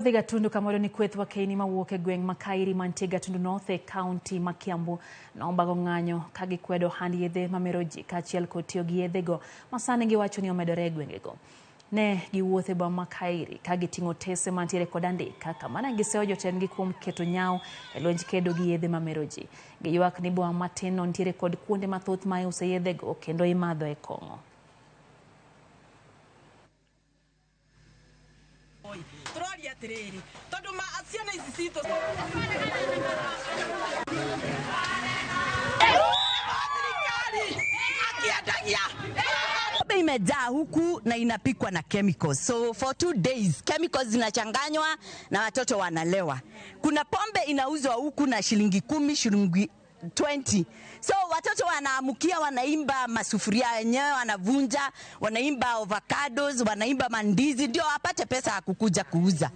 Dhi Gatundu kamoro ni kweth wakeini mawuok e gweng' ma Kairi mantie Gatundu North e kaunti ma Kiambu nobago ng'anyo ka gikwedo ohand yedhe mamero ji kaachiel kod tiyo gi yedhego ma sani giwacho ni omedore e gwengego. Ne giwuotho e boma ma Kairi ka giting'o otese mantiere kod andika kama ne giseyo jotendgi kuom keto nyawo e lwenj kedo gi yedhe mamero ji. Giywak ni boma matin no nitiere kod kuonde mathoth ma iuse yedhego kendo imadho e kong'o. Turoria atiriri tondu ma ciana ici citũ thirikari akiendagia Pombe imejaa huku na inapikwa na chemicals. So for 2 days chemicals zinachanganywa na watoto wanalewa. Kuna pombe inauzwa huku na shilingi 10, shilingi 20. So watoto wanaamukia, wanaimba masufuria wenyewe, wanavunja, wanaimba avocados, wanaimba mandizi, ndio wapate pesa ya kukuja kuuza,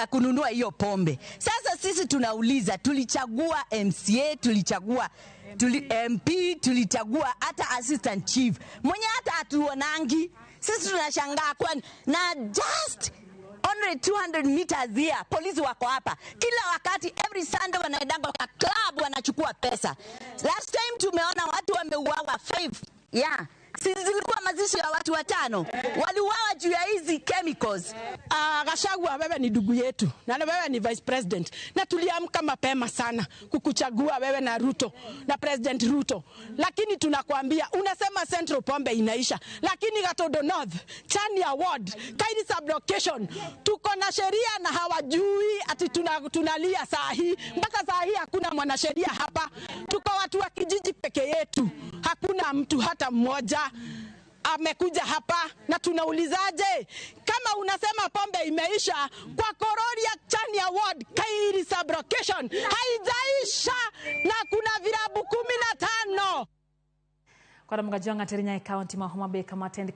kununua hiyo pombe. Sasa sisi tunauliza, tulichagua MCA, tulichagua MP, tulichagua hata assistant chief mwenye hata hatuonangi. Sisi tunashangaa kwani na just only 200 meters here, polisi wako hapa kila wakati, every Sunday wanaendanga kwa club wanachukua pesa. Last time tumeona watu wameuawa five, yeah. Si zilikuwa mazishi ya watu watano waliuawa juu ya hizi chemicals. Gachagua, wewe ni ndugu yetu na wewe ni vice president, na tuliamka mapema sana kukuchagua wewe na Ruto na President Ruto, lakini tunakwambia unasema Central pombe inaisha, lakini Gatundu North, Chania Ward, Kairi sublocation tuko na sheria na hawajui ati tunalia saa hii. Mpaka saa hii hakuna mwanasheria hapa, tuko watu wa kijiji peke yetu, hakuna mtu hata mmoja amekuja hapa na tunaulizaje, kama unasema pombe imeisha kwa Kororia Chania Ward Kairi sublocation haijaisha na kuna vilabu 15. Kod Mgajwang'a Terinya e kaunti ma Homa Bay kama tend